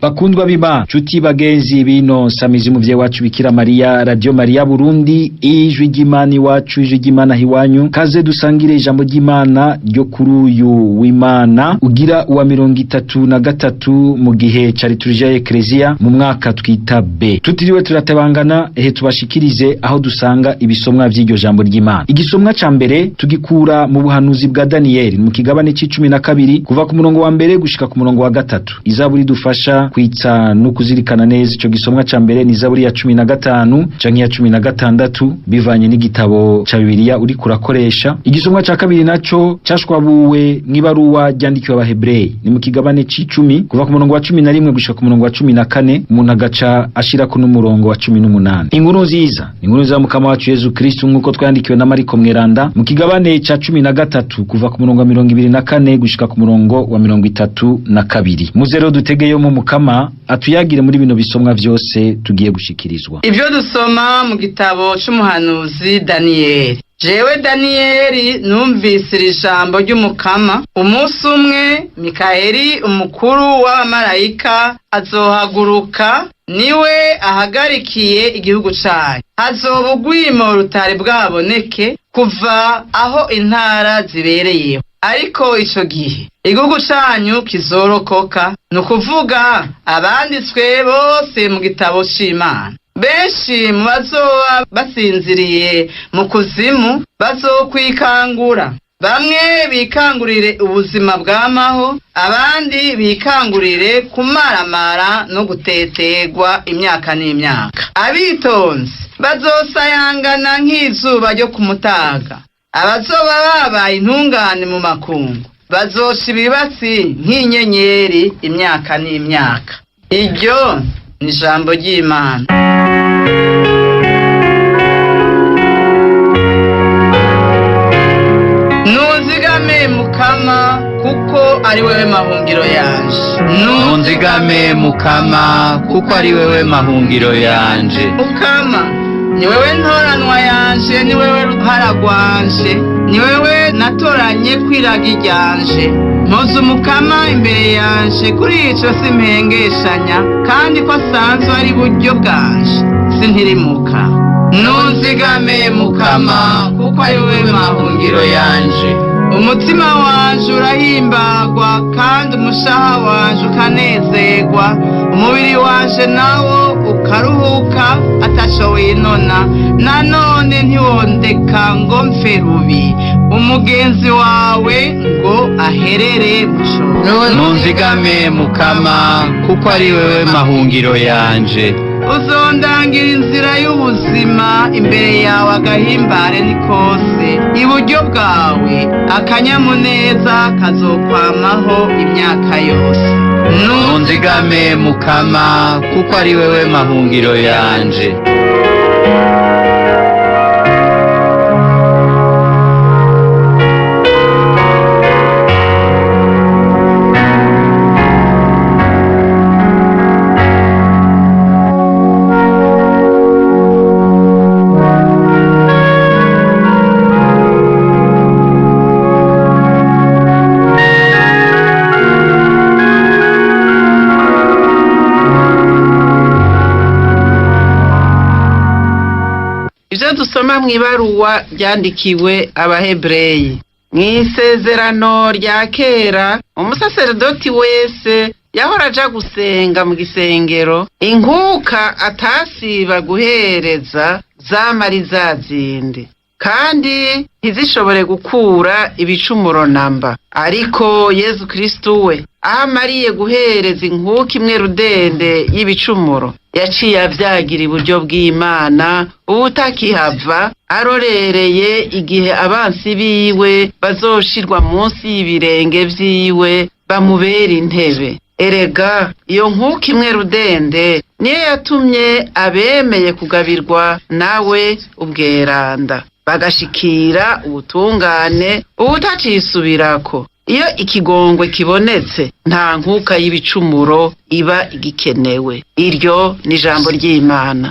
Bakundwa b'Imana, nshuti bagenzi bino samizi muvyeyi wacu Bikira Mariya, Radio Maria Burundi, ijwi ry'Imana iwacu, ijwi ry'Imana hiwanyu. Kaze dusangire ijambo ry'Imana ryo kuri uyu w'Imana ugira uwa 33 mu gihe ca liturujia y'Eklezia mu mwaka twita B. Tutiriwe turatabangana, ehe tubashikirize aho dusanga ibisomwa vy'iryo jambo ry'Imana. Igisomwa ca mbere tugikura mu buhanuzi bwa Daniyeli mu kigabane c'12 kuva ku murongo wa mbere gushika ku murongo wa 3. Izaburi dufasha kwitsa no kuzirikana neza ico gisomwa ca mbere ni Zaburi ya 15 canke ya 16 bivanye n'igitabo ca Bibiliya uri kurakoresha. Igisomwa ca kabiri naco cashwabuwe mw'ibaruwa ryandikiwe Abahebreyi ni mu kigabane c'10 kuva ku murongo wa 11 gushika ku murongo wa 14, umuntu agaca ashirako n'umurongo wa 18. Inkuru nziza, inkuru nziza mukama wacu Yezu Kristu nkuko twayandikiwe na Mariko Mweranda mu kigabane ca 13 kuva ku murongo wa 24 gushika ku murongo wa 32. Muzero dutegeyo mu mukama atuyagire muri bino bisomwa vyose tugiye gushikirizwa. Ivyo dusoma mu gitabo c'umuhanuzi Daniyeli. Jewe Daniyeli numvise iri jambo ry'umukama. Umunsi umwe Mikaheli umukuru w'abamarayika azohaguruka, niwe ahagarikiye igihugu cayo. Hazoba urwimo rutari bwaboneke kuva aho intara zibereyeho. Ariko ico gihe igihugu canyu kizorokoka, ni ukuvuga abanditswe bose mu gitabo c'Imana. Benshi mu bazoba basinziriye mu kuzimu bazokwikangura, bamwe bikangurire ubuzima bw'amaho, abandi bikangurire kumaramara no gutetegwa imyaka n'imyaka. Abitonze bazosayangana nk'izuba ryo ku mutaga, abazoba babaye intungane mu makungu bazoca ibibatsi nk'inyenyeri imyaka n'imyaka. Iryo ni ijambo ry'Imana. Nunzigame mukama kuko ari wewe mahungiro yanje. Nunzigame mukama kuko ari wewe mahungiro yanje. Mukama ni wewe ntoranwa yanje, ni wewe ruhara rwanje, ni wewe natoranye kwiraga iryanje. Mpoza umukama imbere yanje, kuri ico simpengeshanya, kandi ko asanzwe ari buryo bwanje sintirimuka. Nunzigame mukama kuko ari wewe mahungiro yanje. Umutima wanje urahimbagwa kandi umushaha wanje ukanezerwa, umubiri wanje nawo ukaruhuka ataco winona. Nanone ntiwondeka ngo mfe rubi, umugenzi wawe ngo aherere muco. Nunzigame mukama kuko ari wewe mahungiro yanje. Uzondangira inzira y'ubuzima, imbere yawe agahimbare ni kose, iburyo bwawe akanyamuneza kazokwamaho imyaka yose. Nunzigame mukama kuko ari wewe mahungiro yanje. Ivyo dusoma mw'ibaruwa ryandikiwe Abahebreyi. Mw'isezerano rya kera, umusaseredoti wese yahora aja gusenga mu gisengero, inkuka atasiba guhereza zamara izazindi, kandi ntizishobore gukura ibicumuro namba. Ariko Yezu Kristu we aho amariye guhereza inkuka imwe rudende y'ibicumuro, yaciye avyagira iburyo bw'Imana, ubutakihava arorereye igihe abansi biwe bazoshirwa munsi y'ibirenge vyiwe bamubera intebe. Erega iyo nkuka imwe rudende niyo yatumye abemeye kugabirwa nawe ubweranda bagashikira ubutungane ubutacisubirako. Iyo ikigongwe kibonetse nta nkuka y'ibicumuro iba igikenewe. Iryo ni ijambo ry'Imana.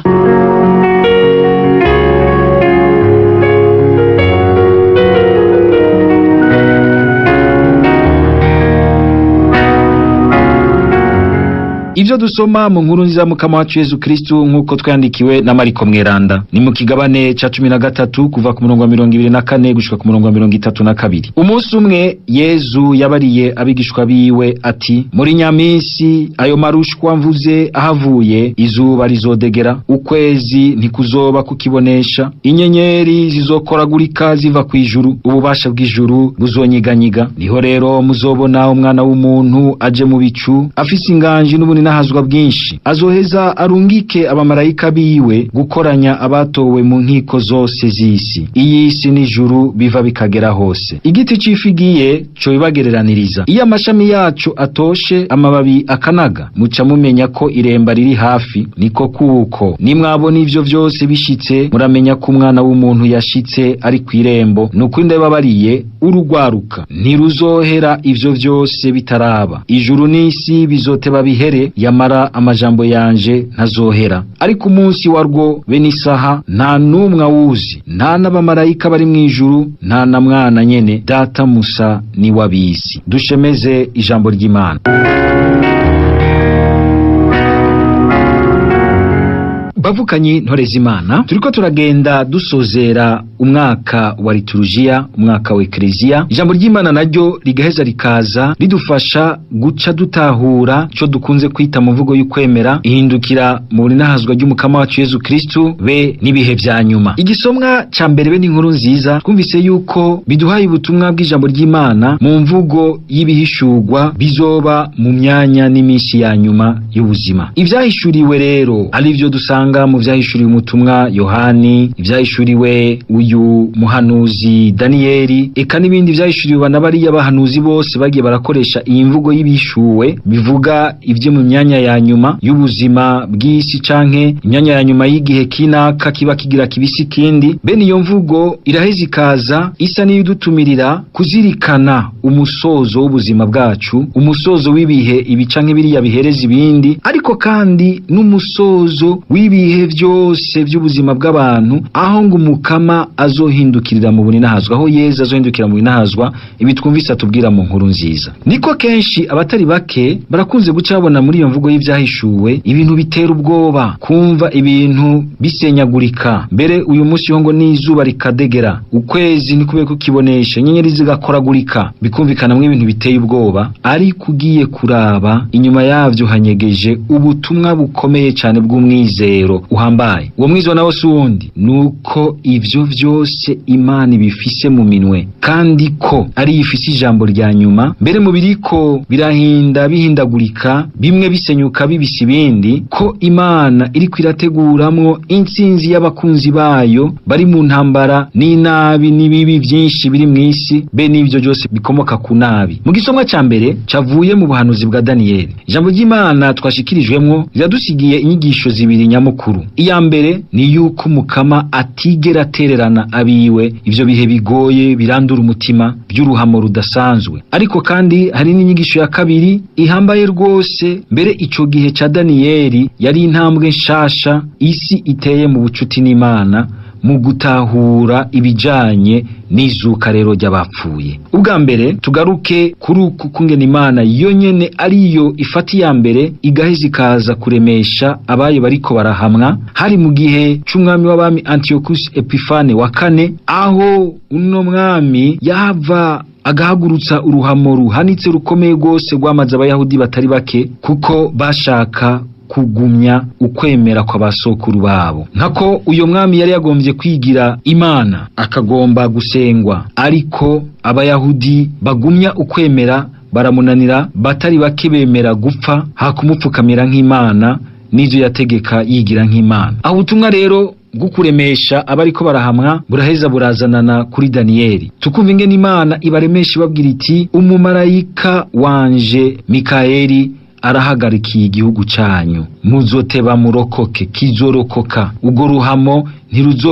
Ivyo dusoma mu nkuru nziza mukama wacu Yezu Kristu nkuko twandikiwe na Mariko Mweranda ni mu kigabane ca 13 kuva ku murongo wa 24 gushika ku murongo wa 32. Umunsi umwe Yezu yabariye abigishwa biwe ati: muri nyaminsi ayo marushwa mvuze ahavuye, izuba rizodegera, ukwezi ntikuzoba kukibonesha, inyenyeri zizokoragurika ziva kwijuru, ububasha bw'ijuru buzonyiganyiga. Niho rero muzobona umwana w'umuntu aje mu bicu afise inganji n'ubunini nahazwa bwinshi. Azoheza arungike abamarayika biwe gukoranya abatowe mu nkiko zose z'isi. Iyi si n'ijuru biva bikagera hose. Igiti c'ifigiye co bibagereraniriza, iyo amashami yaco atoshe amababi akanaga, muca mumenya ko iremba riri hafi. Niko kuko nimwabona ivyo vyose bishitse, muramenya ko umwana w'umuntu yashitse ari kw'irembo. Nuko ndababariye, urugwaruka ntiruzohera ivyo vyose bitaraba. Ijuru n'isi bizoteba bihere, yamara amajambo yanje ntazohera. Ariko umunsi warwo be n'isaha nta n'umwe awuzi, nta n'abamarayika bari mw'ijuru, nta na mwana nyene, data musa ni wabizi. Dushemeze ijambo ry'Imana. Bavukanyi ntoreza Imana, turiko turagenda dusozera umwaka wa liturujia, umwaka wa eklezia. Ijambo ry'Imana naryo rigaheza rikaza ridufasha guca dutahura ico dukunze kwita mu mvugo y'ukwemera ihindukira mu burinahazwa ry'umukama wacu Yezu Kristu be n'ibihe vya nyuma. Igisomwa ca mbere be n'inkuru nziza, twumvise yuko biduhaye ubutumwa bw'ijambo ry'Imana mu mvugo y'ibihishurwa bizoba mu myanya n'iminsi ya nyuma y'ubuzima. Ivyahishuriwe rero ari vyo dusanga mu vyahishuriwe umutumwa Yohani, ivyahishuriwe uyu muhanuzi Daniyeli, eka n'ibindi vyahishuriwe banabariya bahanuzi bose bagiye barakoresha iyi mvugo y'ibishuwe bivuga ivyo mu myanya ya nyuma y'ubuzima bw'isi canke imyanya ya nyuma y'igihe kinaka kiba kigira kibisi kindi. Bene iyo mvugo iraheza ikaza isa n'iyidutumirira kuzirikana umusozo w'ubuzima bwacu, umusozo w'ibihe ibi canke biriya bihereza ibindi, ariko kandi n'umusozo w'ibihe vyose by'ubuzima bw'abantu, aho ngo umukama azohindukirira mu buninahazwa, aho Yezu azohindukira mu buninahazwa, ibi twumvise atubwira mu nkuru nziza. Niko kenshi abatari bake barakunze guca babona muri iyo mvugo y'ivyahishuwe ibintu bitera ubwoba, kumva ibintu bisenyagurika, mbere uyu munsi ho ngo n'izuba rikadegera, ukwezi ntikube kukibonesha, inyenyeri zigakoragurika, bikumvikanamwo ibintu biteye ubwoba. Ariko ugiye kuraba inyuma yavyo hanyegeje ubutumwa bukomeye cane bw'umwizero uhambaye. Uwo mwizero nawo si uwundi, nuko ivyo vyose Imana ibifise mu minwe, kandi ko ari ifise ijambo rya nyuma. Mbere mu biriko birahinda bihindagurika, bimwe bisenyuka bibisa ibindi, ko Imana iriko irateguramwo intsinzi y'abakunzi bayo bari mu ntambara n'inabi n'ibibi vyinshi biri mw'isi, be n'ivyo vyose bikomoka ku nabi. Mu gisomwa ca mbere cavuye mu buhanuzi bwa Daniyeli, ijambo ry'Imana twashikirijwemwo riradusigiye inyigisho zibiri nyamukuru. Iya mbere ni yuko umukama atigera atererana abiwe ivyo bihe bigoye birandura umutima by'uruhamo rudasanzwe. Ariko kandi hari n'inyigisho ya kabiri ihambaye rwose. Mbere ico gihe ca Daniyeli yari intambwe nshasha isi iteye mu bucuti n'Imana mu gutahura ibijanye n'izuka rero ry'abapfuye. Ubwa mbere tugaruke kuri uku kungena Imana yonyene ariyo ifata iya mbere igaheza ikaza kuremesha abayo bariko barahamwa. Hari mu gihe c'umwami w'abami Antiochus Epifane wa kane, aho uno mwami yahava agahagurutsa uruhamo ruhanitse rukomeye rwose rwamaze abayahudi batari bake, kuko bashaka kugumya ukwemera kwa basokuru babo. Nkako uyo mwami yari yagombye kwigira Imana, akagomba gusengwa, ariko abayahudi bagumya ukwemera baramunanira, batari bake bemera gupfa hakumupfukamira nk'Imana n'ivyo yategeka yigira nk'Imana. Aho ubutumwa rero bw'ukuremesha abariko barahamwa buraheza burazanana kuri Daniyeli. Tukumva ingene Imana ibaremesha ibabwira iti: umumarayika wanje Mikaeli arahagarikiye igihugu canyu, muzoteba murokoke, kizorokoka. Ugo ruhamo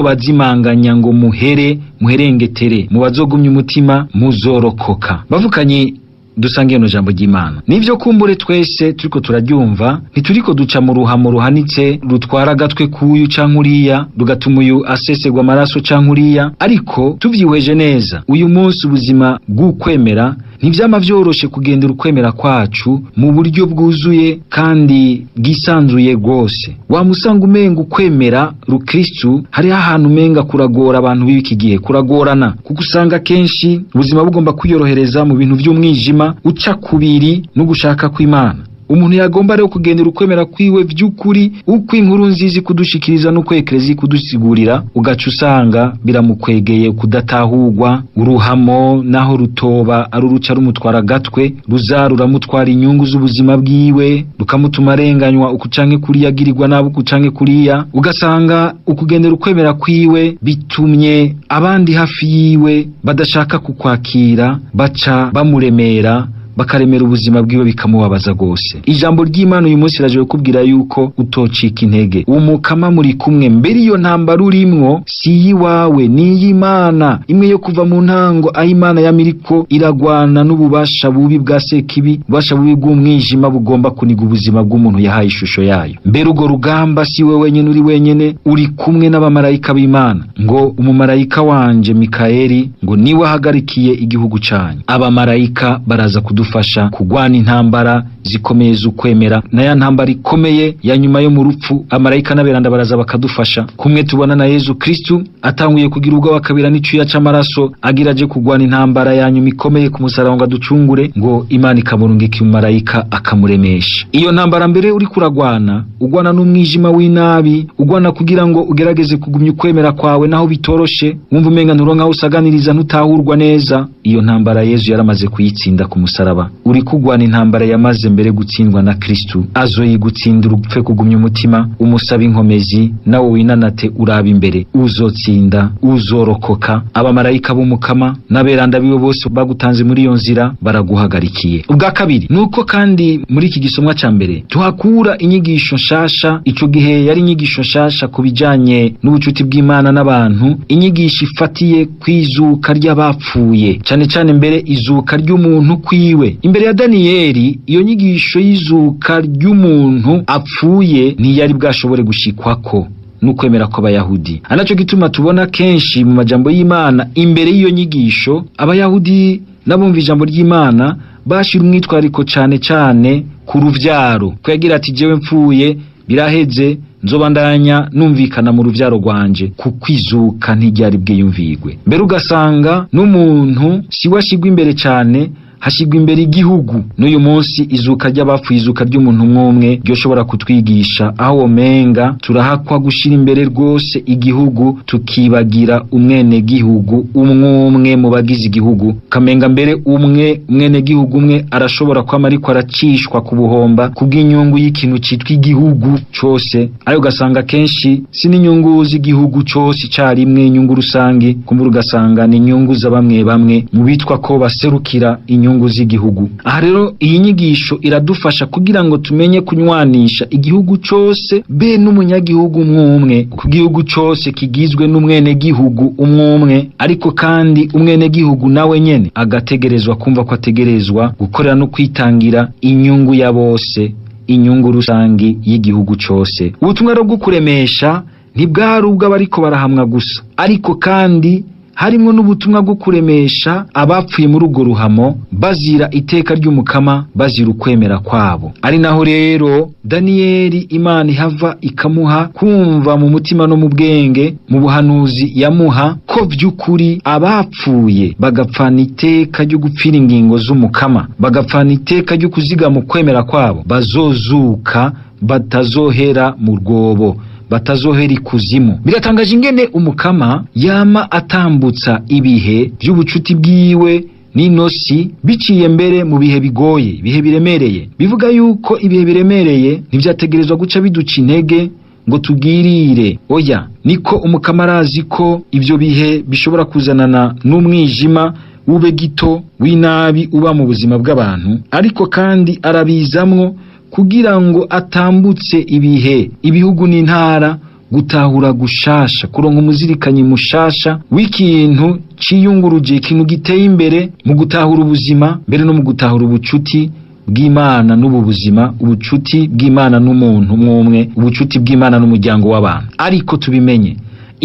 ntiruzobazimanganya ngo muhere muherengetere, mubazogumya umutima muzorokoka. Bavukanye dusangiye no jambo ry'Imana, nivyo kumbure twese turiko turaryumva, ntituriko duca mu ruhamo ruhanitse rutwara agatwe kuyu canke uriya, rugatuma uyu asesegwa amaraso canke uriya, ariko tuvyihweje neza uyu munsi ubuzima bw'ukwemera Ntivyama vyoroshe kugendera ukwemera kwacu mu buryo bwuzuye kandi bwisanzuye rwose. Wamusanga umenga ukwemera rukristu hariho ahantu umenga kuragora abantu b'iki gihe, kuragorana, kuko usanga kenshi ubuzima bugomba kwiyorohereza mu bintu vy'umwijima uca kubiri no gushaka kw'Imana. Umuntu yagomba rero kugendera ukwemera kwiwe vy'ukuri, uko inkuru nziza kudushikiriza n'uko eklezia kudusigurira, ugaca usanga biramukwegeye kudatahurwa uruhamo, naho rutoba ari uruca rumutwara agatwe, ruza ruramutwara inyungu z'ubuzima bwiwe, rukamutuma arenganywa uku canke kuriya, agirirwa nabi uku canke kuriya. Ugasanga ukugendera ukwemera kwiwe bitumye abandi hafi yiwe badashaka kukwakira, baca bamuremera, bakaremera ubuzima bwiwe, bikamubabaza gose. Ijambo ry'Imana uyu munsi raje kukubwira yuko utocika intege, Umukama muri kumwe. Mbere iyo ntambara urimwo si iyiwawe, ni iy'Imana, imwe yo kuva mu ntango, aho Imana yamiriko iragwana n'ububasha bubi bwa sekibi, ububasha bubi bw'umwijima bugomba kuniga ubuzima bw'umuntu yahaye ishusho yayo. Mbere urwo rugamba si we wenyene uri wenyene, uri kumwe n'abamarayika b'Imana. Ngo umumarayika wanje Mikayeli ngo niwe ahagarikiye igihugu canyu. Abamarayika baraza kudufasha kugwana intambara zikomeye z'ukwemera, na ya ntambara ikomeye ya nyuma yo mu rupfu, amarayika n'aberanda baraza bakadufasha. Kumwe tubona na Yezu Kristu atanguye kugira ubwoba akabira n'icuya c'amaraso, agira aje kugwana intambara ya nyuma ikomeye ku musaraba ngo aducungure, ngo Imana ikamurungika umumarayika akamuremesha. Iyo ntambara mbere uri kuragwana, ugwana n'umwijima w'inabi, ugwana kugira ngo ugerageze kugumya ukwemera kwawe naho bitoroshe, wumva umenga nturonka aho usaganiriza, ntutahurwa neza. Iyo ntambara Yezu yaramaze kuyitsinda ku musaraba. Uri kugwana intambara yamaze mbere gutsindwa na Kristu, azoyigutsindira. Upfe kugumya umutima, umusaba inkomezi, nawe winanate uraba imbere, uzotsinda, uzorokoka. Abamarayika b'Umukama n'aberanda biwe bose bagutanze muri iyo nzira baraguhagarikiye. Ubwa kabiri nuko kandi muri iki gisomwa ca mbere tuhakura inyigisho nshasha. Ico gihe yari inyigisho nshasha ku bijanye n'ubucuti bw'Imana n'abantu, inyigisho ifatiye kwizuka ry'abapfuye, cane cane mbere izuka ry'umuntu kwiwe. Imbere ya Daniyeli iyo nyigisho y'izuka ry'umuntu apfuye ntiyari bwashobore gushikwako n'ukwemera kw'Abayahudi. Anaco gituma tubona kenshi mu majambo y'Imana imbere y'iyo nyigisho, Abayahudi n'abumva ijambo ry'Imana bashira umwitwariko cane cane ku ruvyaro, ko yagira ati jewe mpfuye biraheze, nzobandanya numvikana mu ruvyaro rwanje, kuko izuka ntiryari bwiyumvirwe. Mbere ugasanga n'umuntu siwe ashigwa imbere cane, hashigwa imbere igihugu. N'uyu munsi izuka ry'abapfuye, izuka ry'umuntu umwe ryoshobora kutwigisha aho womenga turahakwa gushira imbere rwose igihugu, tukibagira umwenegihugu umwe mu bagize igihugu. Kamenga mbere umwe umwenegihugu umwe arashobora kwama ariko aracishwa ku buhomba kubw'inyungu y'ikintu citwa igihugu cose, ayo ugasanga kenshi si n'inyungu z'igihugu cose icarimwe, inyungu rusangi, kumbura ugasanga ni inyungu za bamwe bamwe mu bitwa ko baserukira inyungu z'igihugu. Aha rero iyi nyigisho iradufasha kugira ngo tumenye kunywanisha igihugu cose be n'umunyagihugu umwe, ku gihugu cose kigizwe n'umwenegihugu umwe, ariko kandi umwenegihugu nawe nyene agategerezwa kumva ko ategerezwa gukorera no kwitangira inyungu ya bose, inyungu rusangi y'igihugu cose. Ubutumwa rero bwo kuremesha ntibwari ubw'abariko barahamwa gusa, ariko kandi harimwo n'ubutumwa bwo kuremesha abapfuye muri urwo ruhamo bazira iteka ry'Umukama, bazira ukwemera kwabo. Ari naho rero Daniyeli Imana ihava ikamuha kumva mu mutima no mu bwenge, mu buhanuzi yamuha, ko vy'ukuri abapfuye bagapfana iteka ryo gupfira ingingo z'Umukama, bagapfana iteka ryo kuzigama ukwemera kwabo, bazozuka, batazohera mu rwobo, batazohera ikuzimu. Biratangaje ingene Umukama yama atambutsa ibihe by'ubucuti bwiwe n'inosi biciye mbere mu bihe bigoye, ibihe biremereye. Bivuga yuko ibihe biremereye ntivyategerezwa guca biduca intege ngo tugirire, oya. Niko Umukama arazi ko ivyo bihe bishobora kuzanana n'umwijima wube gito w'inabi uba mu buzima bw'abantu, ariko kandi arabizamwo kugira ngo atambutse ibihe, ibihugu n'intara gutahura gushasha, kuronka umuzirikanyi mushasha w'ikintu ciyunguruje, ikintu giteye imbere mu gutahura ubuzima, mbere no mu gutahura ubucuti bw'Imana n'ubu buzima, ubucuti bw'Imana n'umuntu umwe, ubucuti bw'Imana n'umuryango w'abantu. Ariko tubimenye,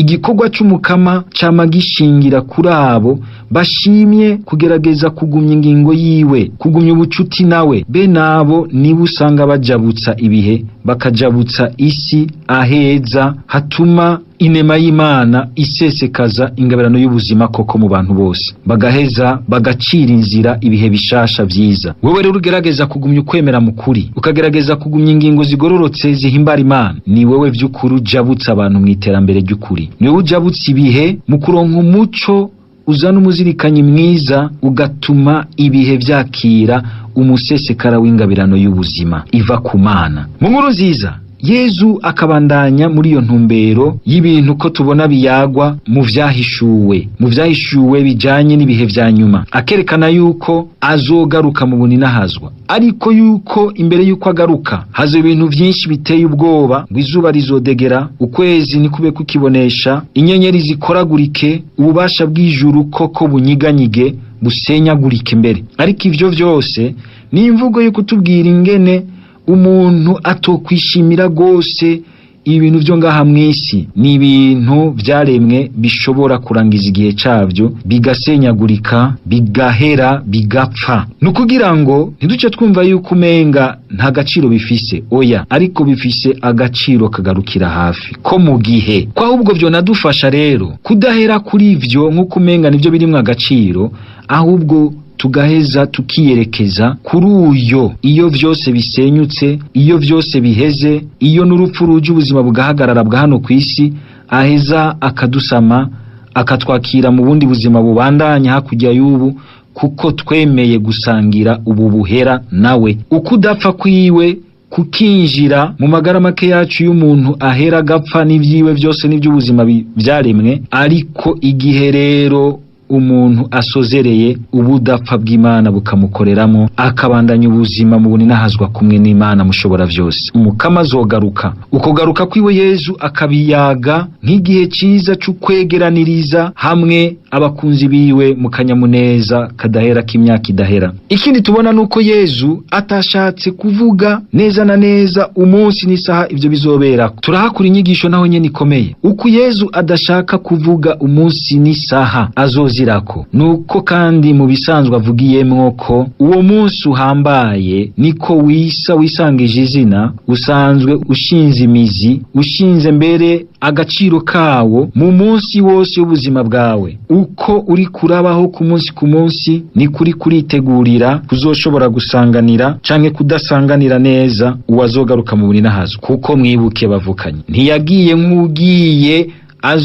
Igikorwa c'Umukama cama gishingira kuri abo bashimye kugerageza kugumya ingingo yiwe, kugumya ubucuti nawe. Bene abo nibo usanga bajabutsa ibihe, bakajabutsa isi aheza hatuma inema y'Imana isesekaza ingabirano y'ubuzima koko mu bantu bose, bagaheza bagacira inzira ibihe bishasha vyiza. Wewe rero ugerageza kugumya ukwemera mu kuri, ukagerageza kugumya ingingo zigororotse zihimbara Imana, ni wewe vy'ukuri ujabutsa abantu mu iterambere ry'ukuri, ni wewe ujabutsa ibihe mu kuronka umuco uzana umuzirikanyi mwiza, ugatuma ibihe vyakira umusesekara w'ingabirano y'ubuzima iva ku Mana. Mu nkuru nziza Yezu akabandanya muri iyo ntumbero y'ibintu ko tubona biyagwa mu vyahishuwe, mu vyahishuwe bijanye n'ibihe vya nyuma, akerekana yuko azogaruka mu buninahazwa, ariko yuko imbere yuko agaruka hazo ibintu vyinshi biteye ubwoba, ngo izuba rizodegera, ukwezi ntikube kukibonesha, inyenyeri zikoragurike, ububasha bw'ijuru koko bunyiganyige, busenyagurike imbere. Ariko ivyo vyose ni imvugo yo kutubwira ingene umuntu atokwishimira rwose ibintu vyo ngaha mw'isi. Ni ibintu vyaremwe bishobora kurangiza igihe cavyo, bigasenyagurika, bigahera, bigapfa. Ni ukugira ngo ntiduce twumva yuko umenga nta gaciro bifise, oya, ariko bifise agaciro kagarukira hafi ko mu gihe, ko ahubwo vyonadufasha rero kudahera kuri ivyo nk'uko umenga nivyo birimwo agaciro, ahubwo tugaheza tukiyerekeza kuri uyo. Iyo vyose bisenyutse, iyo vyose biheze, iyo n'urupfu ruje ubuzima bugahagarara bwa hano ku isi, aheza akadusama akatwakira mu bundi buzima bubandanya hakurya y'ubu, kuko twemeye gusangira ubu buhera nawe. Ukudapfa kwiwe kukinjira mu magara make yacu y'umuntu ahera agapfa n'ivyiwe vyose n'ivy'ubuzima vyaremwe. Ariko igihe rero umuntu asozereye, ubudapfa bw'Imana bukamukoreramo, akabandanya ubuzima mu buninahazwa kumwe n'Imana mushobora vyose. Umukama azogaruka. Ukugaruka kwiwe Yezu akabiyaga nk'igihe ciza c'ukwegeraniriza hamwe abakunzi biwe mu kanyamuneza kadahera k'imyaka idahera. Ikindi tubona nuko Yezu atashatse kuvuga neza na neza umunsi n'isaha ivyo bizoberako. Turahakura inyigisho naho nyene ikomeye. Uku Yezu adashaka kuvuga umunsi n'isaha azozirako, nuko kandi mu bisanzwe avugiyemwo ko uwo munsi uhambaye niko wisa wisangije izina, usanzwe ushinze imizi, ushinze mbere agaciro kawo mu munsi wose w'ubuzima bwawe. Uko uri kurabaho ku munsi ku munsi, ni kuri kuritegurira kuzoshobora gusanganira canke kudasanganira neza uwazogaruka mu buninahazwa. Kuko mwibuke bavukanye, ntiyagiye nk'ugiye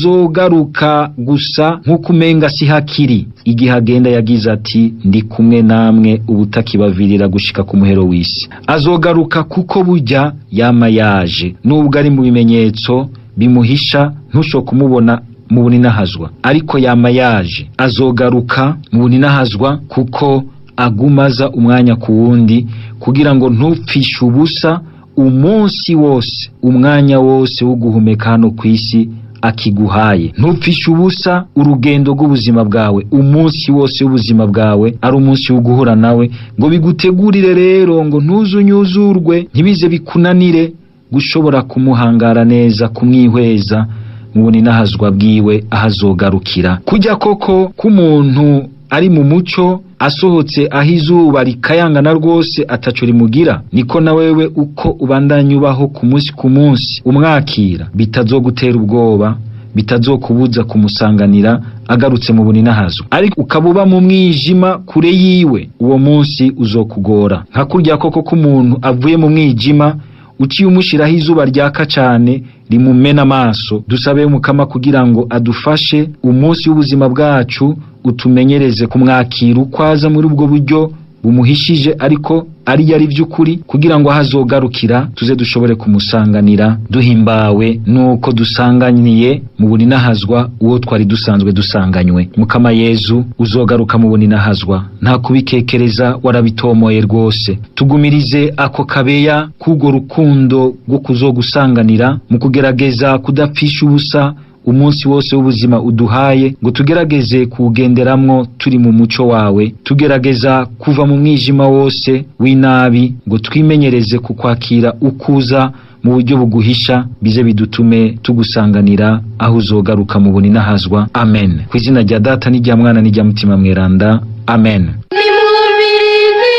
azogaruka gusa nk'uko umenga si hakiri. Igihe agenda yagize ati ndi kumwe namwe ubutakibavirira gushika ku muhero w'isi. Azogaruka kuko burya yama yaje, nubwo ari mu bimenyetso bimuhisha ntusho kumubona mu buninahazwa, ariko yama yaje. Azogaruka mu buninahazwa kuko agumaza umwanya ku wundi, kugira ngo ntupfishe ubusa umunsi wose, umwanya wose wo guhumeka hano ku isi akiguhaye. Ntupfishe ubusa urugendo rw'ubuzima bwawe, umunsi wose w'ubuzima bwawe ari umunsi wo guhura nawe, ngo bigutegurire rero ngo ntuzunyuzurwe, ntibize bikunanire gushobora kumuhangara neza, kumwihweza mu buninahazwa bwiwe ahazogarukira. Kujya koko k'umuntu ari mu muco asohotse aho izuba rikayangana rwose ataco rimugira, niko na wewe uko ubandanya ubaho ku munsi ku munsi umwakira, bitazogutera ubwoba, bitazokubuza kumusanganira agarutse mu buninahazwa. Ariko ukaba uba mu mwijima kure yiwe, uwo munsi uzokugora. Nka kurya koko k'umuntu avuye mu mwijima uciye umushiraho izuba ryaka cane rimumena amaso. Dusabe Umukama kugira ngo adufashe umunsi w'ubuzima bwacu utumenyereze kumwakira uko aza muri ubwo buryo bumuhishije, ariko ari yari vy'ukuri, kugira ngo ahazogarukira tuze dushobore kumusanganira duhimbawe nuko dusanganiye mu buninahazwa uwo twari dusanzwe dusanganywe. Mukama Yezu uzogaruka mu buninahazwa, nta kubikekereza, warabitomoye rwose. Tugumirize ako kabeya k'urwo rukundo rwo kuzogusanganira mu kugerageza kudapfisha ubusa umunsi wose w'ubuzima uduhaye, ngo tugerageze kuwugenderamwo turi mu muco wawe, tugerageza kuva mu mwijima wose w'inabi, ngo twimenyereze kukwakira ukuza mu buryo buguhisha, bize bidutume tugusanganira aho uzogaruka mu buninahazwa. Amen. Ku izina rya Data n'irya Mwana n'irya Mutima Mweranda, amen. Nimwumvirize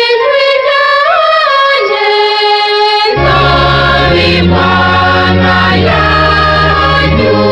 ijwi ryanje, nsaba Imana yanyu.